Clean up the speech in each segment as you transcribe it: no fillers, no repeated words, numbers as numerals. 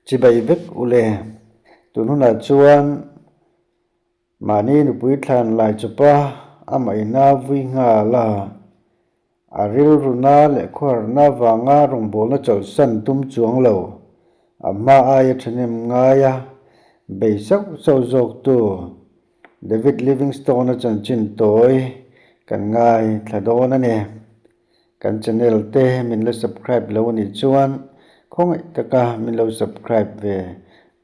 Chibai vek u le. Tun hunah chuan mahni nupui thlan lai chawpa amah ina vui nghal a, a rilruna leh khuarna avanga rawngbawlna chawlhsan tum chuang lo, a hma aia thahnem ngaia bei sauh sauh zawktu David Livingstone-a chanchin tawi kan ngaithla dawn a ni. Kan channel te min la subscribe lo anih chuan khawngaih taka min lo subscribe ve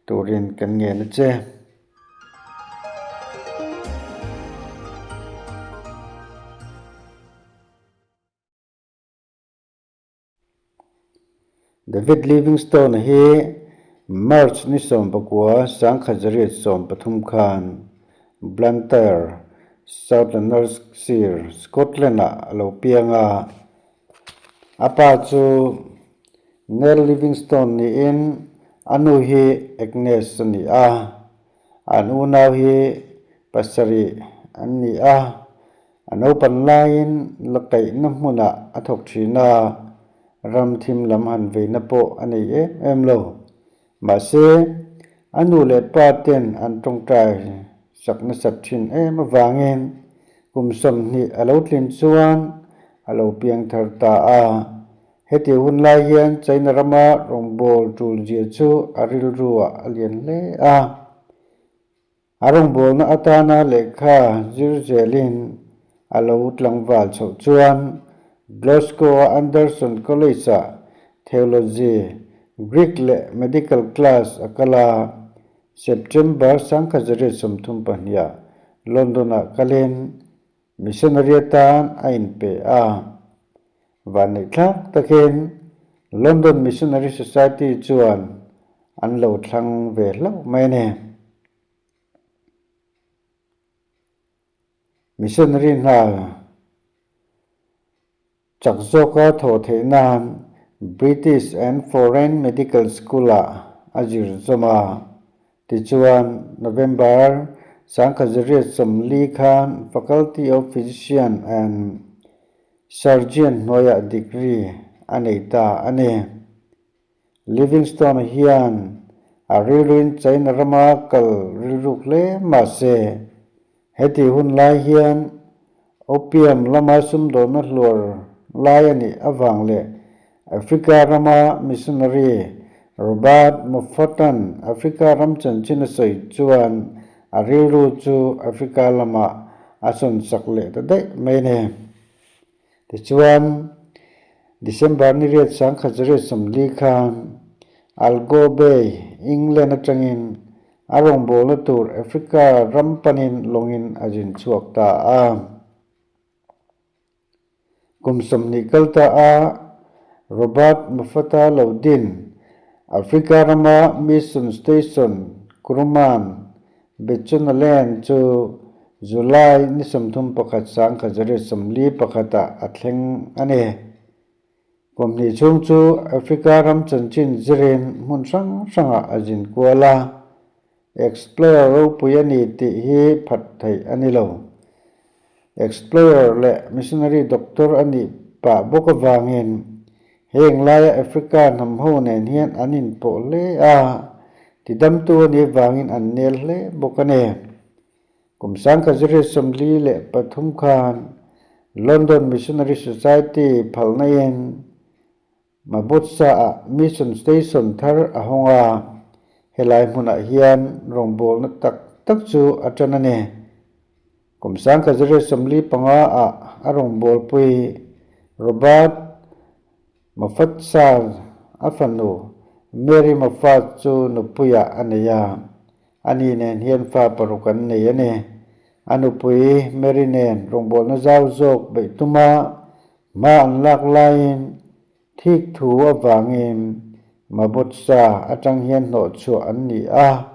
turin kan ngen a che. David Livingstone hi March ni 19 1933 khan Blantyre, South Lanarkshire, Scotland-ah a lo piang a. A pa chu Neil Livingstone niin a nu hi Agnes a ni a. An unau hi pasarih an ni a. A naupan laiin la kaihna hmunah a thawk thin a, ram thim lam han veina pawh a nei em em lo. Mahse, a nu leh pa ten an tawngtai sak nasat thin em avangin kum 20 a lo tlin chuan a lo piang thar ta a. Heti hun lai hian China rama rawngbâwl tul zia chu a rilruah a lian hle a. A rawngbawlna atana lehkha zir zelin a lo tlangval chhoh chuan Glasgow-a Anderson College-ah Theology, Greek leh Medical class a kal a, September 1932-ah London-ah kalin missionary atan a inpe a. Vanneihthlak takin London Missionary Society chuan an lo thlang ve hlauh mai a ni. Missionary hna chak zawka thawh theih nan British and Foreign Medical School-ah a zir zawm a. Tichuan, November 1940 khan Faculty of Physician and Surgeon hnuaiah degree a nei ta a ni. Livingstone hian a rilruin China rama kal rilruk hle mah se, heti hun lai hian opium lama sumdawnna hluar lai a nih avang leh Africa rama missionary Robert Moffat-a'n Africa ram chanchin a sawi chuan a rilru chu Africa lamah a sawnsak leh ta daih mai a ni. Tichuan, December ni 1940 khan Algo Bay, England atangin a rawngbawlna tur Africa ram panin lawngin a zin chhuak ta a. Kum 20 kal ta a Robert Moffat-a lo din Africa rama Mission Station Kuruman Bechuanaland chu July ni 31 1941 ah a thleng a ni. Kum hnih chhung chu Africa ram chanchin zirin hmun hrang hrangah a zin kual a, Explorer ropui a ni tih hi phat theih a ni lo. Explorer leh missionary doctor a nih pah bawk avangin Heng laia Africa hnam ho nen hian an inpawh hle a, tidamtu a nih avangin an nel hle bawk a ni. Kum 1943 khan London Missionary Society phalnain Mabutsa-ah Mission Station thar a hawng a, helai hmunah hian rawngbawlna tak tak chu a tan a ni. Kum 1945 ah a rawngbawlpui Robert Moffat-sa a fanu Mary Moffat chu nupuiah a nei a, ani nen hian fa paruk an nei a ni. A nupui Mary nen rawngbawlna zau zawk beih tuma hma an lak laiin thik thu avangin Mabutsa atang hian hnawhchhuah an ni a.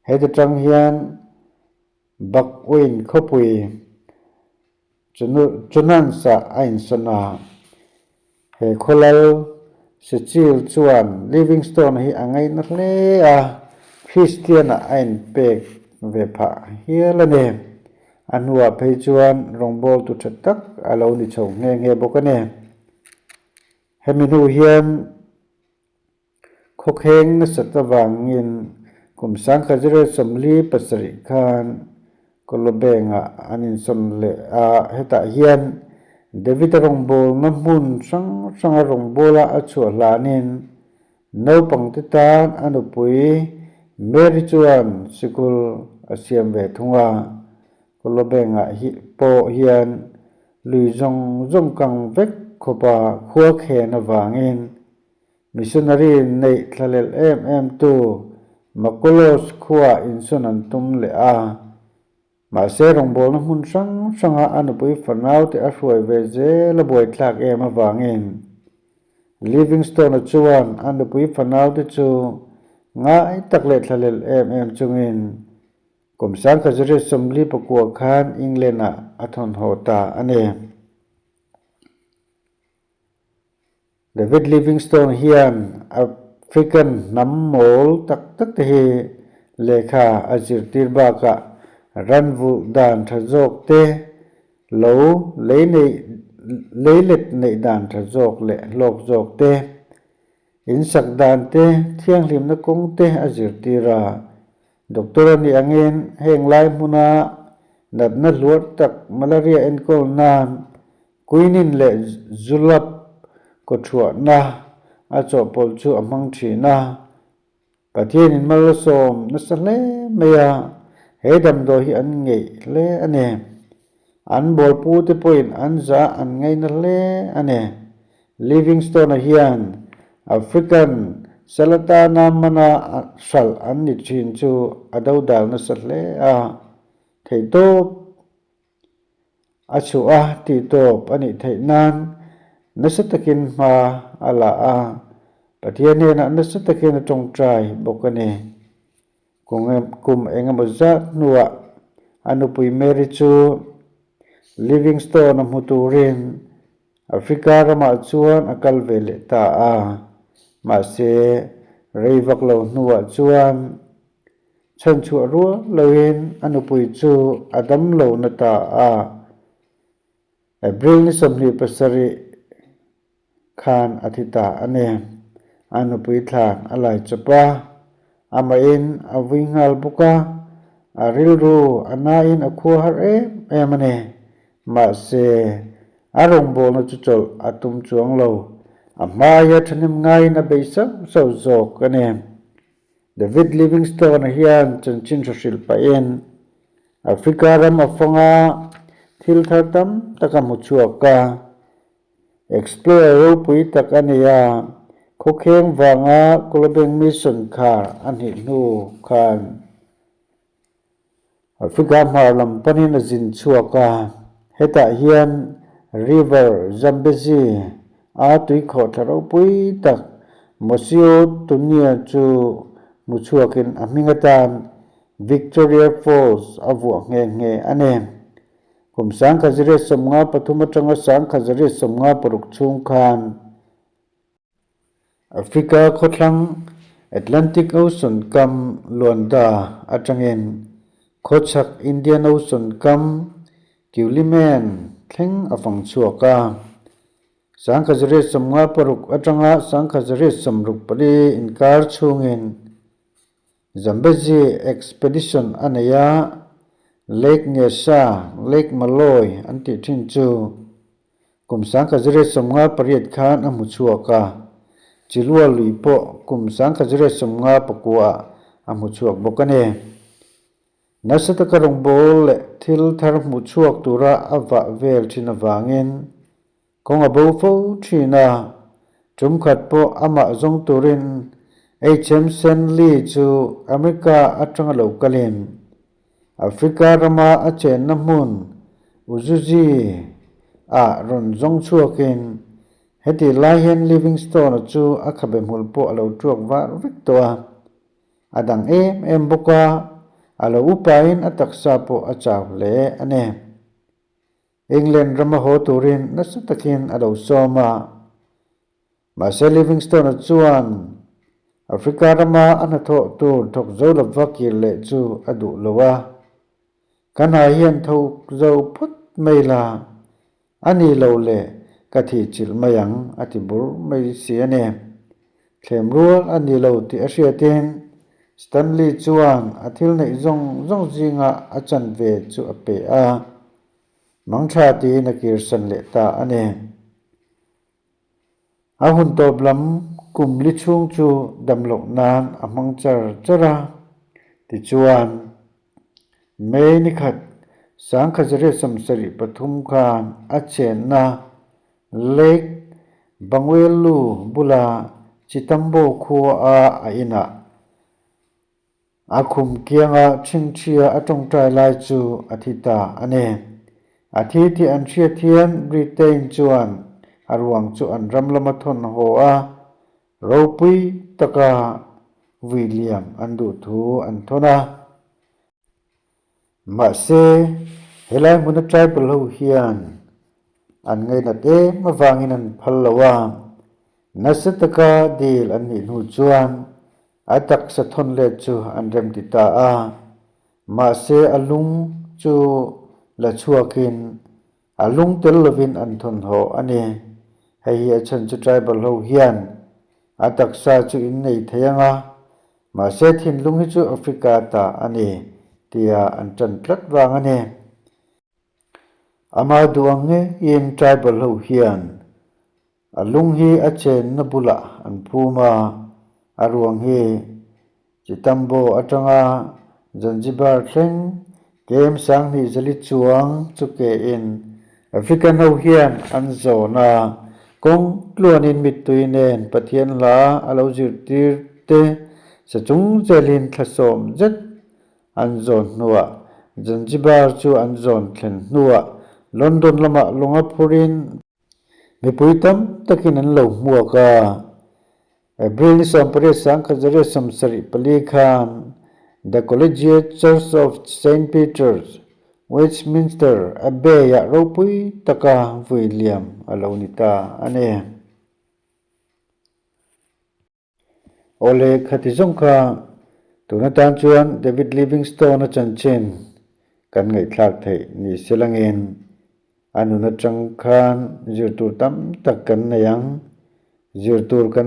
Heti tang hian Bakwin khawpui Chunansa a insawn a, he khawlal Sechil chuan Livingstone hi a ngaina hle a, Kristian-ah a inpek ve phah hial a ni. A hnuah phei chuan rawngbawltu tha tak a lo ni chho nghe nghe bawk a ni. Hemi hnu hian. Khawkheng nasat avangin kum 1947 khan Kolobeng-ah an insawn leh a, hetah hian David-a rawngbawlna hmun hrang hranga rawngbawla a chhuah hlanin naupangte tan a nupui Mary chuan sikul a siam ve thung a. Kolobeng-ah pawh hian lui zawng zawng kang vek khawpa khua khen avangin Missionary neih thlalel em em tu Makolos khua insawn an tum leh a. Mahse rawngbawlna hmun hrang hranga a nupui fanaute a hruai ve zel a buaithlak em avangin Livingstone-a chuan a nupui fanaute chu ngai tak leh thlalel em em chungin kum 1949 khan England-ah a thawnhaw ta a ni. David Livingstone hian African hnam mawl tak tak te hi lehkha a zirtir bakah ranvulh dan tha zawk te, lo lei neih leilet neih dan tha zawk leh hlawk zawk te, insak dan te, thianghlimna kawng te a zirtir a. Doctor a nih angin heng lai hmuna natna hluar tak malaria enkawl nan Quinine leh Julep kawthuahna a chawhpawlh chu a hmang thin a. Pathianin mal a sawm nasa hle mai a, he damdawi hi an ngeih hle a ni. An bawlpute pawhin an zah an ngaina hle a ni. Livingstone-a hian African salatana mana hralh an ni thin chu a dodal nasa hle a, theihtawp A chhuah a tih tawp a nih theih nan nasa takin hma a la a, Pathian hnenah nasa takin a tawngtai bawk a ni. Kum engemaw zat hnuah a nupui Mary chu Livingstone-a hmu turin Africa ramah chuan a kal ve leh ta a, mahse rei vak lo hnuah chuan Chhanchhuah rual loin a nupui chu a dam lo na ta a. April ni 27 khan a thi ta a ni. A nupui thlan a lai chawp a, amahin a vui nghal bawk a, a rilru a nain a khua har em em a ni. Mahse, a rawngbawlna chu chawlh a tum chuang lo. A hmaia thahnem ngaiin a bei sauh sauh zawk a ni. David Livingstone-a hian chanchin hre hrilh pahin Africa ram a fanga thil thar tam tak a hmu chhuak a. Explorer ropui tak a ni a, khawkheng vanga Kolobeng Mission khar a hnih hnu khan Africa hmar lam panin a zin chhuak a. Hetah hian River Zambezi a tuikhawhthla ropui tak Mosi-oa-Tunya chu hmu chhuakin a hming atan Victoria Falls a vuah nghe nghe a ni. Kum 1953 atanga 1956 chhung khan Africa khawthlang Atlantic Ocean kam Luanda atangin khawchhak Indian Ocean kam Kiulimen thleng a fang chhuak a. 1956 atanga 1964 inkar chhungin Zambezi Expedition a nei a, Lake Nyasa, Lake Malawi an tih thin chu Kum 1958 khan a hmu chhuak a, Chilua lui pawh kum 1959 ah a hmu chhuak bawk a ni. Nasa taka rawngbâwl leh thil thar hmu chhuak tura a vah vel thin avangin kawng a bo fo thin a, tum khat pawh amah zawng turin HM Stanley chu America atanga lo kalin Africa rama a chenna hmun Uzuzi ah rawn zawng chhuakin heti lai hian Livingstone-a chu a khabe hmul pawh a lo tuak var vek tawh a. A dang em em bawk a, a lo upain a taksa pawh a chau hle a ni. England rama haw turin nasa takin a lo sawm a. Mahse Livingstone-a chuan Africa rama a hnathawh tur thawk zo lova kir leh chu a duh lo a. Ka hna hian thawk zo phawt mai la, a ni lo le ka thih chilh mai ang a ti bur mai si a ni. Thlem rual a ni lo tih a hriatin Stanley chuan a thil neih zawng zawng zinga a chanve chu a pe a, mangtha tiin a kirsan leh ta a ni. A hun tawp lam kum li chhung chu damloh nan a hmang char char a, tichuan May ni khat 1973 khan a chenna Lake Bangweulu bula Chitambo khua a a inah A khum kianga ṭhingṭhia a ṭawngṭai lai chu a thi ta a ni. A thi tih an hriat hian Britain chuan a ruang chu an ram lama thawn haw a, ropui taka vui liam an duh thu an thawn a. Mahse, helai hmuna tribal ho hian an ngainat em avangin an phal lo a, nasa taka dil an nih hnu chuan A taksa thawn let chu an rem ti ta a, mahse a lung chu la chhuakin a lung tel lovin an thawn haw a ni. Hei hi a chhan chu tribal ho hian a taksa chu in nei thei ang a, mahse thinlung hi chu Africa ta a ni tia an ṭan tlat vang a ni. Amah duh ang ngeiin tribal ho hian A lung hi a chenna bulah an phum a, a ruang hi Chitambo atanga Zanzibar thleng kem 2000 zali chuang chu kein African ho hian an zawn a, kawng tluanin mittui nen Pathian hla a lo zirtir te sa chung zelin thla sawm zet an zawn hnuah Zanzibar chu an zawn thlen hnuah London lamah lunga phurin Mipui tam takin an lo hmuak a, April ni 18 1974 khan The Collegiate Church of Saint Peter's, Westminster Abbey-ah ropui taka vui liam a lo ni ta a ni. Awle, khati zawng kha tun atan chuan David Livingstone-a chanchin kan ngaihthlak theih ni se langin a nun atang khan zir tur tam tak kan nei ang, zir tur kan nei.